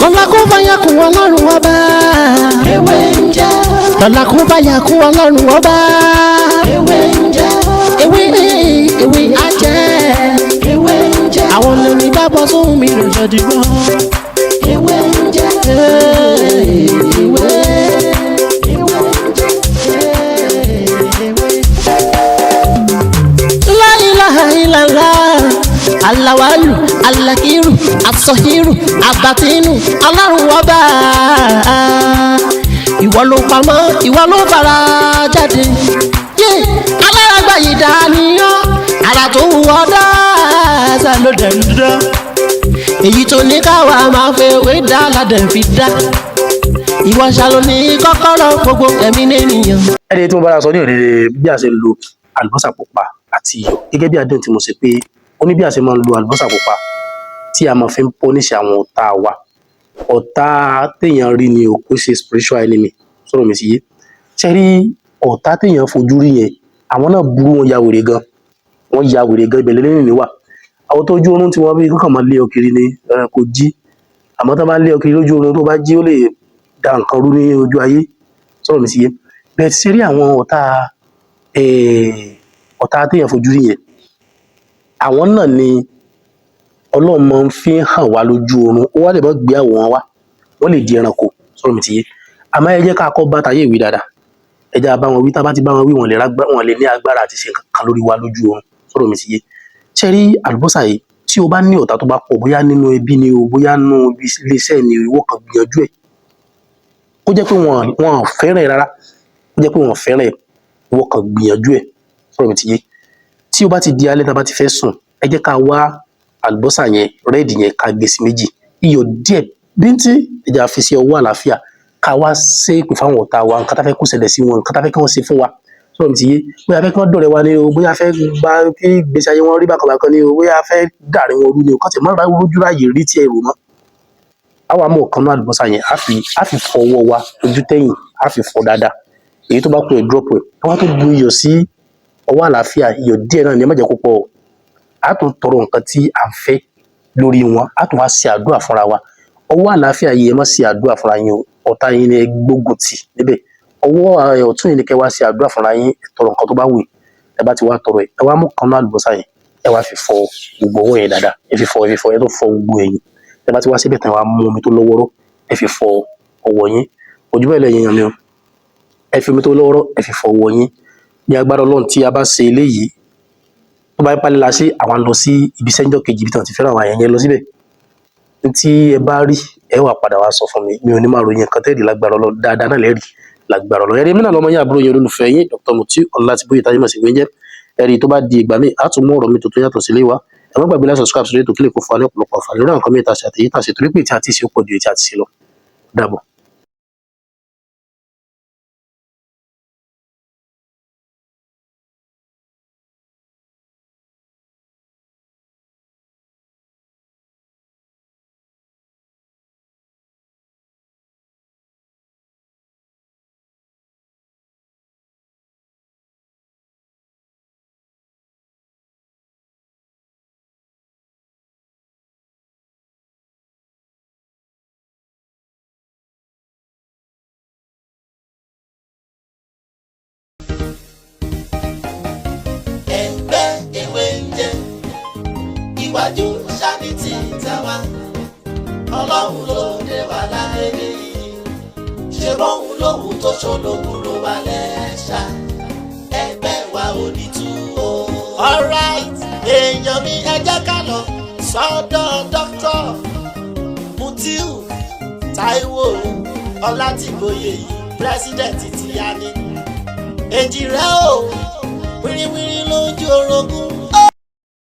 Lọ́la kó báyà kún Ọlọ́run Ọba. Ewé ń jẹ́. Lọ́la kó báyà kún Ọlọ́run Ọba. Ewé ń jẹ́. Ewé ewé ajẹ́. Ewé ń jẹ́. Àwọn lórí bá bọ́ sóhun mi lò ṣọ́dúnrún. Ewé ń jẹ́. Ewé. Ewé ń jẹ́. Ewé. La ilaha illallah. Alawalu, alakiru, asọ̀hírù, abatinu, Ọlọ́run Ọba. Ìwọ ló pamọ́, ìwọ ló fara jáde. Yé, alárágbá yìí dániyàn, ara tó wù ọ́ dáa, ló dẹ̀ ń dán. Èyí tó ní káwa máa fẹ́ wé dá ládẹ̀ fi dá. Ìwọ ṣàlò ní kọ́kọ́rọ́ gbogbo ẹ̀mí nìyẹn. Ẹni tí mo bára sọ ní òní bí a ṣe ń lo àlùbọ́sà pupa àti iyọ̀, gẹ́gẹ́ bí àdéhùn tí mo ṣe pé ó ní bí a ṣe máa ń lo àlùbọ́sà pupa tí a máa fi ń punish àwọn ọ̀tá wa. Ọ̀tá téèyàn rí ni o, kò ṣe spiritual enemy. Sọ̀rọ̀ mi sí yé? Ṣe rí ọ̀tá téèyàn fojú rí yẹn, àwọn náà burú, wọn ya wèrè gan, wọ́n ya wèrè gan. Ibẹ̀ lẹ́lẹ́rìn ní wà. Àwọn tó ojú oorun tí wọ́n bí kọ́kàn máa lé ọ kiri ni kò jí. Àmọ́ tó bá lé ọ kiri lójú oorun, tó bá jí, ó lè da nǹkan rú ní ojú ayé. Sọ̀rọ̀ mi sí yé? Bẹ́ẹ̀ ṣe rí àwọn ọ̀tá, ọ̀tá téèyàn fojú rí yẹn, àwọn náà ni Ọlọ́run máa ń fi hàn wá lójú oorun. Ó wá lè má gbé àwòrán wá, wọ́n lè di ẹranko. Sọ̀rọ̀ mi ti yé? Àmọ́ ẹ jẹ́ ká kọ́ bá tayé ìwé dáadáa. Ẹ jẹ́ á bá wọn wí. Tá bá ti bá wọn wí, wọ́n lè ní agbára àti ṣe nǹkan kan lórí wa lójú oorun. Sọ̀rọ̀ mi ti yé? Ṣé rí àlùbọ́sà yìí, tí o bá ní ọ̀tá tó bá pọ̀, bóyá nínú ẹbí ni o, bóyá nínú iléeṣẹ́ ni o, ìwọ kàn gbìyànjú ẹ̀. Kó jẹ́ pé wọn ò fẹ́ràn ẹ rárá, kó jẹ́ pé wọn ò fẹ́ràn ẹ, ìwọ kàn gbìyànjú ẹ̀. Sọ̀rọ̀ mi ti yé? Tí o bá ti di alẹ́, tá a bá ti fẹ́ sùn, ẹ jẹ́ ká wá àlùbọ́sà yẹn, red yẹn, ká gé sí méjì. Iyọ̀ díẹ̀ bíntín, ẹ jẹ́ á fi sí ọwọ́ àlàáfíà, ká wá ṣépè fáwọn ọ̀tá wa, nǹkan tá fẹ́ kó ṣẹlẹ̀ sí wọn, nǹkan tá fẹ́ kí wọ́n ṣe fún wa. Sọ̀rọ̀ mi ti yé? Bóyá a fẹ́ kí wọ́n dọ̀rẹ́ wa ni o, bóyá a fẹ́ gba kí ìgbésí ayé wọn rí bákan bákan ni o, bóyá a fẹ́ dàrin wọn rú ni o, kán tiẹ̀ má rójú ráyè rí tí ẹ rò mọ́. Á wá mú ọ̀kan nínú àlùbọ́sà yẹn, á fi fọ ọwọ́ wa ojú tẹ̀yìn, á fi fọ dáadáa. Èyí tó bá kù, ẹ drop ẹ̀. Ẹ wá tó bu iyọ̀ sí ọwọ́ àlàáfíà. Iyọ̀ díẹ̀ náà ni, ẹ má jẹ́ kó pọ̀ o. Á tún tọrọ nǹkan tí à ń fẹ́ lórí wọn, á tún wá ṣe àdúrà fúnra wa. Ọwọ́ àlàáfíà yìí, ẹ má ṣe àdúrà fúnra yín o, ọ̀tá yín ni ẹ gbógun tì níbẹ̀. Ọwọ́ ọ̀tún yìí ni kẹ́ wá ṣe àdúrà fúnra yín. Ẹ tọrọ nǹkan tó bá wù yín. Ẹ bá ti wá tọrọ ẹ, ẹ wá mú kan nínú àlùbọ́sà yẹn, ẹ wá fi fọ gbogbo ọwọ́ yẹn dáadáa. Ẹ fi fọ, ẹ fi fọ, ẹ tó fọ gbogbo ẹ̀yìn. Ẹ bá ti wá síbẹ̀ tán, ẹ wá mú omi tó lọ́wọ́rọ́, ẹ fi fọ ọwọ́ yín. Ojú bẹ́ẹ̀ lẹ́yìn èèyàn mi o. Ẹ fi omi tó lọ́wọ́rọ́, ẹ fi fọ ọwọ́ yín. Ní agbára Ọlọ́run, tí a bá ṣe eléyìí, tó bá pálí la ṣe, àwọn lọ sí ibi sẹ́ńjọ́ kejì, ibi tí wọ́n ti fẹ́ràn àwọn àyẹ̀yẹ lọ síbẹ̀. Tí ẹ bá rí, ẹ wà padà wá sọ fún mi. Mi ò ní máa ròyìn nǹkan tẹ́ẹ̀rì. Lágbára Ọlọ́run, dáadáa náà lẹ́rìí lágbára Ọlọ́run. Ẹ̀rí mi náà lọ́mọ yín, àbúrò yín, olólùfẹ́ yín, Dr. Mutiu Ọlátìbóyè táyé mọ̀ sí Gbẹ́njẹ́. Ẹ̀rí tó bá di ìgbà míì, á tún mú ọ̀rọ̀ mi tuntun yàtọ̀ sílé wa. Ẹ má gbàgbé láti subscribe sórí ètò kílè kó fún wa ní ọ̀pọ̀lọpọ̀ àǹfààní lórí àwọn nǹkan mìíràn tá a ṣe àtèyí tá a ṣe, torí pé ìtí àti ìṣe ó pọ̀ ju èyí tí a ti ṣe lọ. Dàbọ̀. Ẹgbẹ́ Ewé ń jẹ́, iwájú sani ti tàwa. Ọlọ́run ló dé wa láyé yìí, ṣe bóun lóhùn tó ṣolóhùn ló wà lẹ́ṣà. Ẹgbẹ́ wa ò ní tú o. Alright, èèyàn mi, ẹ jẹ́ ká lọ sọ́dọ̀ Dr. Mutiu Taiwo Ọlátìbóyè yìí, president ti yá ni. Èjì rẹ o, wíríwírí lójú orogún.